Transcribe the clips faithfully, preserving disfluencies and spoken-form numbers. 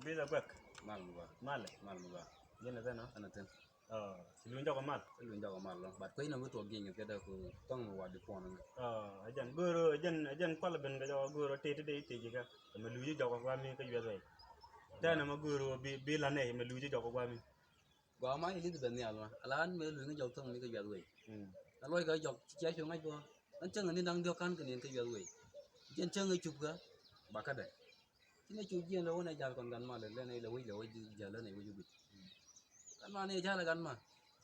Bidha bäk. Mal mi gɔaa. Mal. Mal mi gɔaa. Jɛn ɛ thin ɔ? Ɛn ɛ thin. Ɔ, ci luny jɔk ɔ mal. Ci luny jɔk ɔ mal lɔ. But kuec nɔmɔ bi tuɔk jiɛny kɛ dee ku thɔŋ mi wa di puɔn ŋa. Ɔ, ɛ jɛn go̱o̱r ɔ, ɛ jɛn, ɛ jɛn kual ben kɛ jɔk ɔ go̱o̱r ɔ tëë ti dee tëë jikä. Mɛ luc jɔk ɔ guami kä yuɛth wei. Tɛn ɛmɛ go̱o̱r ɔ bi, bi la nɛy mɛ luc jɔk ɔ guami. Gɔaa ma Elizabeth nhial ma. Ala an mɛ luny ŋa jɔk thɔŋ mi kä yuɛth wei. Mm. Ɛ luɔc kɛ jɔk cia cuŋ ŋa̱c bɔ. An cäŋ ni daŋ diɔk kan kɛ nin kä yuɛth wei. Jɛn cäŋ ɛ cup kä. Bakä dɛ. Ci nɛ cu jiɛn lɛ wä nɛ jal kɔn gan ma lɛ lɛ nɛ ilɛ wec lɛ wec jal lɛ nɛ wec wec. Gan ma nɛ jal gan ma.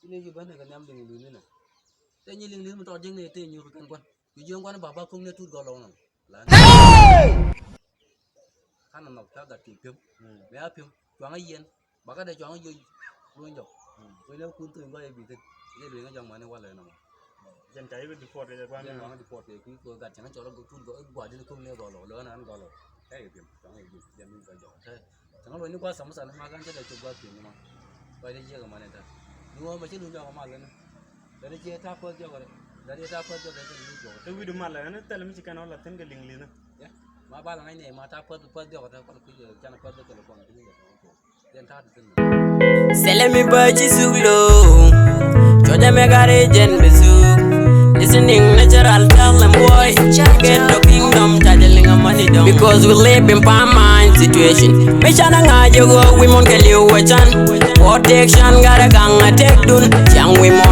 Ci nɛ cu bän nɛ kɛ nhiam liŋ luth ni nɛ. Tɛ nyi liŋ liŋ mi tɔt jiŋ nɛ tɛ nyuur kɛ kɛn kuan. Cu jiɛn kuan ba ba ko̱ŋ nɛ tut gɔl lɔŋ nɔ. Lan. Kan nɔ ca gat cu piöm. Mɛ a piöm. Cuaŋ a yiɛn. Bakä dee cuaŋ jiöc runy jɔk. Runy lɛ kun thuny gɔy ɛ bi̱thin. Jɛ luny ŋä jɔk mani walɛ nɔmɔ. Jɛn ca yik deport kɛ jɛ kuan. Jɛn waŋ deport kɛ kui̱ kɛ gat cɛŋ cɔl a gut gɔ gua̱di̱n kum ni gɔlɔ lɔ nan gɔlɔ. Ɛ yɛ piɛm cuaŋ yɛ jiöc jɛn wi̱i̱ gɔy jɔk. Cɛŋ luny ni gua̱ samsan ma gan cɛ dee cop gua̱ piɛm ni ma. Gɔy dee jiɛk mani ta. Ni wä ma ci luny jɔk ma lɛ ni. Dee jiɛ ta kuäth jɔk rɛ. Dee jiɛ ta kuäth jɔk rɛ cɛ luny jɔk. Te wi̱du ma lɛ ni thɛl mi ci kɛn ɔ la thin kɛ liŋ li̱n. Ma bal ŋa̱cnɛ ma ta päth päth diɔk ta kɔn kui̱ canɛ päth diɔk kɔn kui̱. Sɛlɛ mi bä ci suk lo̱o̱. Cuɔcɛ mɛ gat i̱ jɛn bi suk. Listening natural, tell them boy. Get the kingdom, charge a liŋ a money dɔŋ. Because we live in palm mine situation. Mi canɛ ŋa̱c i̱ ɣöö wi̱i̱ muɔ̱n kɛ li̱w wä can. Protection gat a gaŋ a tëkdun. Ciaŋ wi̱i̱ muɔ̱n.